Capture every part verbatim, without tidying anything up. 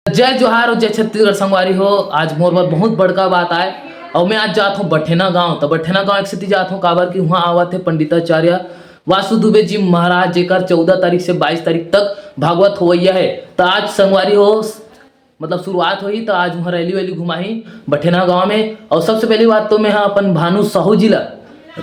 जय जोहार और जय छत्तीसगढ़ संगवारी हो। आज मोर बर बहुत बड़का बात आय और मैं आज जात हूँ बठेना गांव। तो बठेना गांव एक सेती जात हूँ, काबर कि वहाँ आवत है पंडिताचार्य वासु दुबे जी महाराज, जेकर चौदह तारीख से बाईस तारीख तक भागवत होवैया है। तो आज संगवारी हो, मतलब शुरुआत होही, तो आज वहाँ रैली वैली घुमाही बठेना गांव में। और सबसे पहली बात तो मैं हा अपन भानु साहू जी ला,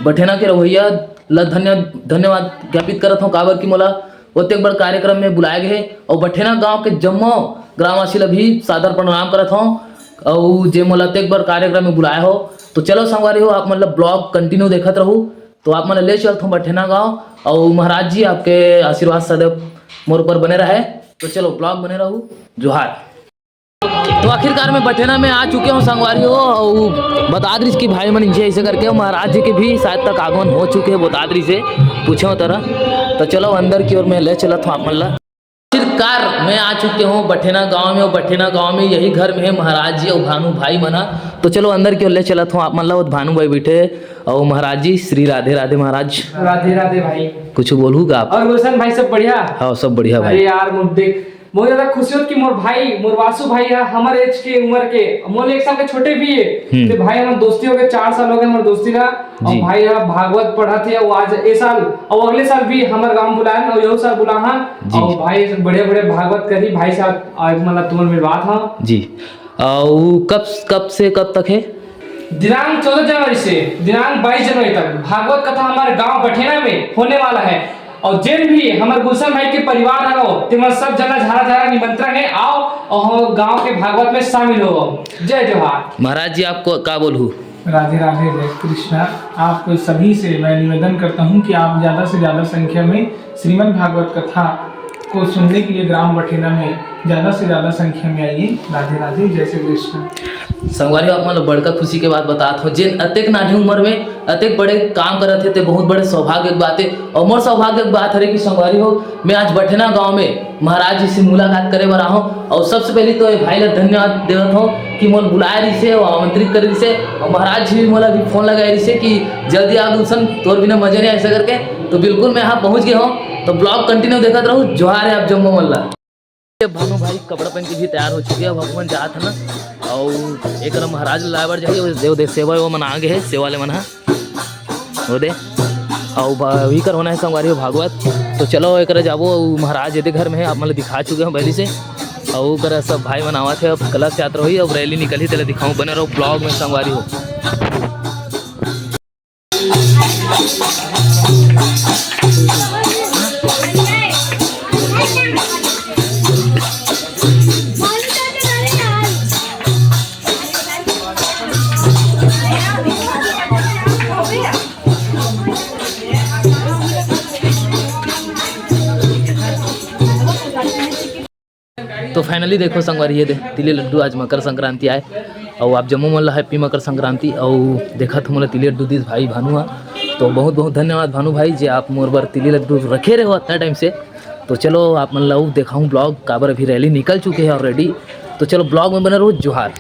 बठेना के रवैया ला धन्य धन्यवाद ज्ञापित करत हूँ, काबर कि मोला ओतेक बड़ कार्यक्रम में बुलाए गए हे और बठेना गांव के जम्मो ग्रामवासी ला भी सादर प्रणाम करत हूँ। और जे मोला ओतेक बड़ कार्यक्रम में बुलाए हो, तो चलो संगवारी हो, आप मतलब ब्लॉग कंटिन्यू देखत रहू। तो आप मन ले चलत हूँ बठेना गांव और महाराज जी आपके आशीर्वाद सदैव मोर ऊपर बने रहे। तो चलो ब्लॉग बने रहू। जोहार। तो आखिरकार मैं बठेना में आ चुके हूँ संगवारी हो, और बता दीस कि भाई मन इनसे ऐसे करके महाराज जी के भी शायद तक आगमन हो चुके हैं, बता दीस से पूछे हो तरह। तो चलो अंदर की ओर मैं ले चलत हूँ आप मन ला। आखिरकार मैं आ चुके हूँ बठेना गांव में, और बठेना गांव में यही घर में है महाराज जी और भानु भाई मना। तो चलो अंदर की ओर ले चलत हूँ आप मन ला। वो भानु भाई बैठे और महाराज जी, श्री राधे राधे महाराज। राधे राधे भाई। कुछ बोलहू का आप? और गुलशन भाई, सब बढ़िया? हाँ, सब बढ़िया भाई। अरे यार, मुझ देख बहुत ज्यादा खुशी होत कि मोर भाई, मोर वासु भाई है, हमर एज के उम्र के, मोर एक साल के छोटे भी है। हम्म। तो भाई, हमर दोस्ती हो गए, चार साल हो गए हमर दोस्ती ला। और जी। भाई, यहाँ भागवत पढ़त है, वो आज ए साल और अगले साल भी हमर गांव बुलाए और यहू साल बुलाहन। जी, और जी। भाई, बढ़िया बढ़िया भागवत करी भाई साहब, आज मतलब तुमन मिलवात हाँ। जी। और कब, कब से कब तक है? दिनांक चौदह जनवरी से दिनांक बाईस जनवरी तक भागवत कथा हमारे गांव बठेना में होने वाला है। और जिन भी हमर गुलशन भाई के परिवार हरो, तेमन सब जना झारा झारा निमंत्रण है, आओ और हम गांव के भागवत में शामिल हो। जय जोहार। महाराज जी, आपको का बोलहू? राधे राधे, जय कृष्णा। आप सभी से मैं निवेदन करता हूँ कि आप ज़्यादा से ज़्यादा संख्या में श्रीमद् भागवत कथा को सुनने के लिए ग्राम बठेना में ज़्यादा से ज़्यादा संख्या में आइए। राधे राधे, जय श्री कृष्ण। संगवारी हो, आप मन ल बड़का खुशी के बात बतात हो, जेन अतेक नानी उम्र में अतेक बड़े काम करत हे, ते बहुत बड़े सौभाग्य के बात हे। और मोर सौभाग्य के बात हरे कि संगवारी हो, मैं आज बठेना गांव में महाराज जी से मुलाकात करे बर आहूं। और सबसे पहले तो ये भाई ला धन्यवाद देवत हूं कि मोला बुलाए रहिसे और आमंत्रित करे रहिसे, और महाराज जी भी मोला अभी फोन लगाए रहिसे कि जल्दी आ गुलशन, तोर बिना मजा नहीं ऐसा करके। तो बिल्कुल मैं यहाँ पहुँच गया हूँ। तो ब्लॉग कंटिन्यू देखत रहू। जोहार है आप जम्मो मन ला। ये भानु भाई कपड़ा पहन के भी तैयार हो चुके हैं, अब हमन जात है ना, और एक महाराज लाए बर जाइए, देव देव सेवा वो मन आगे है, सेवा ले मन है। वो दे। अउ ब-, वही कर होना है संगवारी हो भागवत। तो चलो एक जाबो, अउ महाराज एदे घर में है, आप मन ल दिखा चुके हो पहली से। अउ ओकर सब भाई मन आवत है, अब कलश यात्रा होही, अब रैली निकलही, तेला दिखाऊं, बने रहो ब्लॉग में संगवारी हो। तो finally देखो संगवारी, ये दे तिली लड्डू, आज मकर संक्रांति आए, अउ आप जम्मो मन ला happy मकर संक्रांति। अउ देखत हो मोला तिली लड्डू दिस भाई भानु हा, तो बहुत बहुत धन्यवाद भानु भाई, जे आप मोर बर तिली लड्डू रखे रहे हो अतना time से। तो चलो आप मन ला अउ देखाऊं ब्लॉग, काबर अभी रैली निकल चुके है already। तो चलो ब्लॉग में बने रहो। जोहार।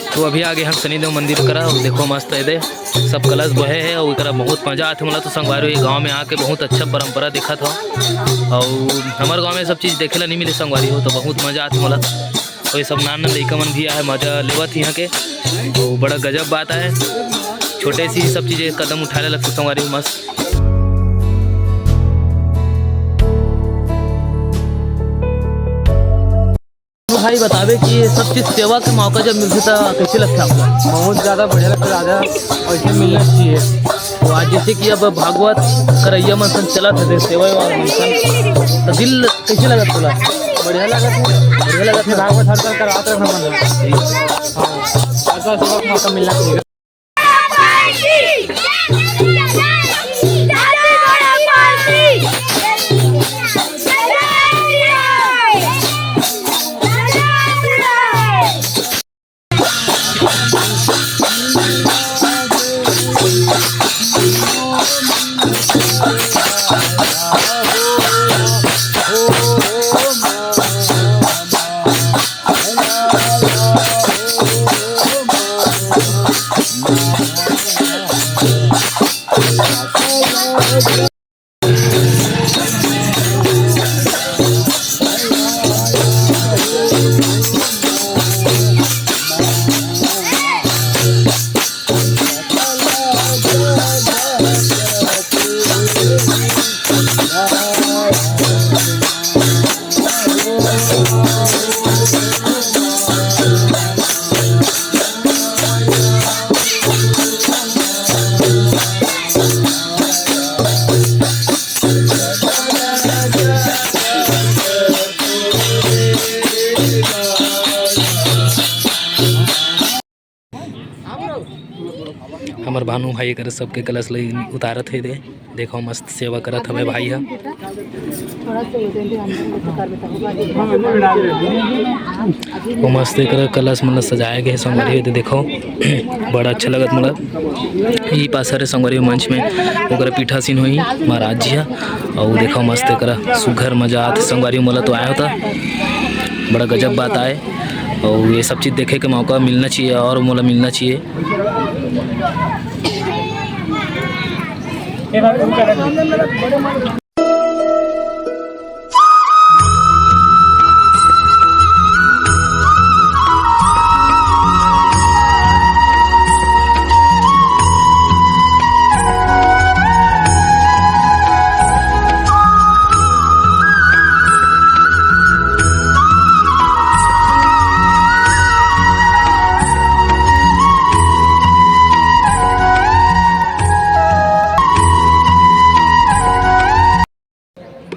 तो अभी आगे हम शनिदेव मंदिर करा, अउ देखो मस्त है दे, सब कलश बहे है अउ एकरा बहुत मजा आथे। मोला तो संगवारी हो, ये गांव में आके बहुत अच्छा परंपरा दिखत हो, अउ हमर गांव में सब चीज देखे ला नहीं मिले संगवारी हो, तो बहुत मजा आथे मोला। अउ ये सब नान नान लइका मन भी आए, मजा लेवत यहाँ के, तो बड़ा गजब बात है। छोटे सी सब चीजें कदम उठाए ला लगथे संगवारी हो, मस्त। तो भाई बतावे कि ये सब चीज सेवा के मौका जब मिलथे त कैसे लगथे आपको? बहुत ज्यादा बढ़िया लगता है राजा, और ये मिलना चाहिए। तो आज जैसे कि अब भागवत करैया मन सन चलत है, सेवा वाला मन सन, तो दिल कैसे लगत तोला? बढ़िया लगत है, बढ़िया लगत है। भागवत हर साल करवाते हैं हम लोग। हाँ, हर साल सेवा का मौका मिलना चाहिए। हमर भानु भाई एकर सबके कलश ल उतारत हे दे। देखो, मस्त सेवा करत हवे भाई ह। वो मस्त एकर कलश मन ल सजाए गे हे संगवारी हो, दे देखो, बड़ा अच्छा लगत मोला। ई पास हरे संगवारी हो मंच में ओकर पीठासीन होही महाराज जी ह। अउ देखो, मस्त एकर सुघर मजा आत हे संगवारी हो, मोला तो आए होता, बड़ा गजब बात आए। अउ ये सब चीज देखे के मौका मिलना चाहिए और मोला मिलना चाहिए।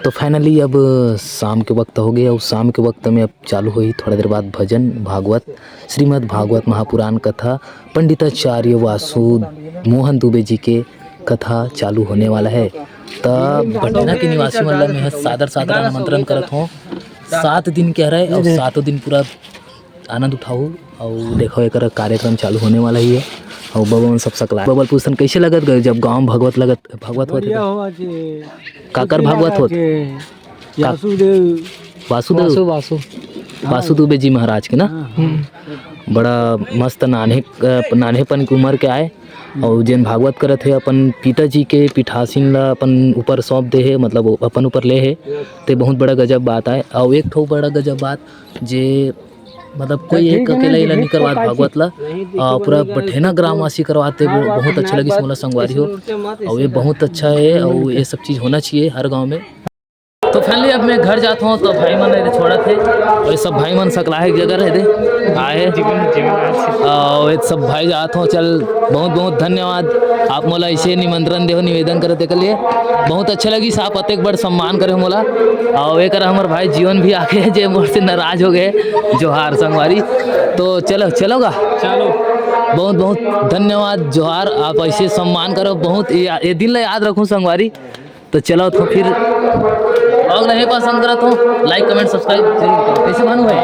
तो finally अब शाम के वक्त हो गया और शाम के वक्त में अब चालू होही थोड़ा देर बाद भजन भागवत, श्रीमद् भागवत महापुराण कथा, पंडिताचार्य वासु मोहन दुबे जी के कथा चालू होने वाला है। त भटना के निवासी मन ला मैं सादर सादर आमंत्रण करत हूँ। सात दिन के हरे और सातों दिन पूरा आनंद उठाहू। और देखो, एकर कार्यक्रम चालू होने वाला ही है। और बबा मन सब सकला, बबा ल पूछन कैसे लगत गे जब गांव में भगवत लगत, भगवत होत बढ़िया हे? हो आज। काकर भागवत होत? आज का-, वासुदेव। वासुदेव? वासु, वासु। वासु दुबे जी महाराज के ना? हाँ, हाँ। बड़ा मस्त नान्हे, अ, नान्हेपन के उम्र के आए और जेन भागवत करत हे, अपन पिताजी के पीठासीन ला अपन ऊपर सौंप दे हे, मतलब अपन ऊपर ले हे, ते बहुत बड़ा गजब बात आए। और एक ठो बड़ा गजब बात जे मतलब कोई एक अकेला एला नहीं करवात भागवत ला, आ, पूरा बठेना ग्रामवासी करवाते, वो बहुत अच्छा लगिस मोला संगवारी हो। और ये बहुत अच्छा है और ये सब चीज होना चाहिए हर गांव में। तो finally अब मैं घर जात हूँ, तो भाई मन एदे छोड़त हे और ये सब भाई मन सकलाहे के जगह रह दे आए हे। और ये सब भाई जात हूँ, चल बहुत बहुत धन्यवाद आप मोला ऐसे निमंत्रण देहो, निवेदन करे तेकर लिए। बहुत अच्छा लगिस, आप अतेक बड़ सम्मान करे हो मोला। और एकर हमर भाई जीवन भी आके जे मोर से नाराज हो गए, जोहार संगवारी। तो चलो, चलोगा? चलो। बहुत बहुत धन्यवाद, जोहार। आप ऐसे सम्मान करो, बहुत या-, ये दिन ला याद रखूं संगवारी। तो चलो तो फिर vlog ला पसंद करत हो, like, comment, subscribe जरूर करो। कैसे भानु भाई?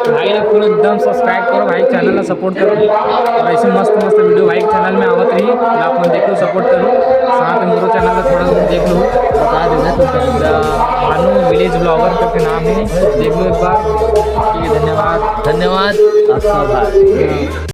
भाई ला पूरा एकदम subscribe करो, भाई channel ला support करो और ऐसे मस्त मस्त video भाई channel में आवत रही, आप मन देखो, support करो। साथ में मोरो channel ला थोड़ा बहुत देख लो, बता देना तो भानु village vlogger करके नाम है, देख लो एक बार। ठीक है, धन्यवाद। धन्यवाद, आपका आभार।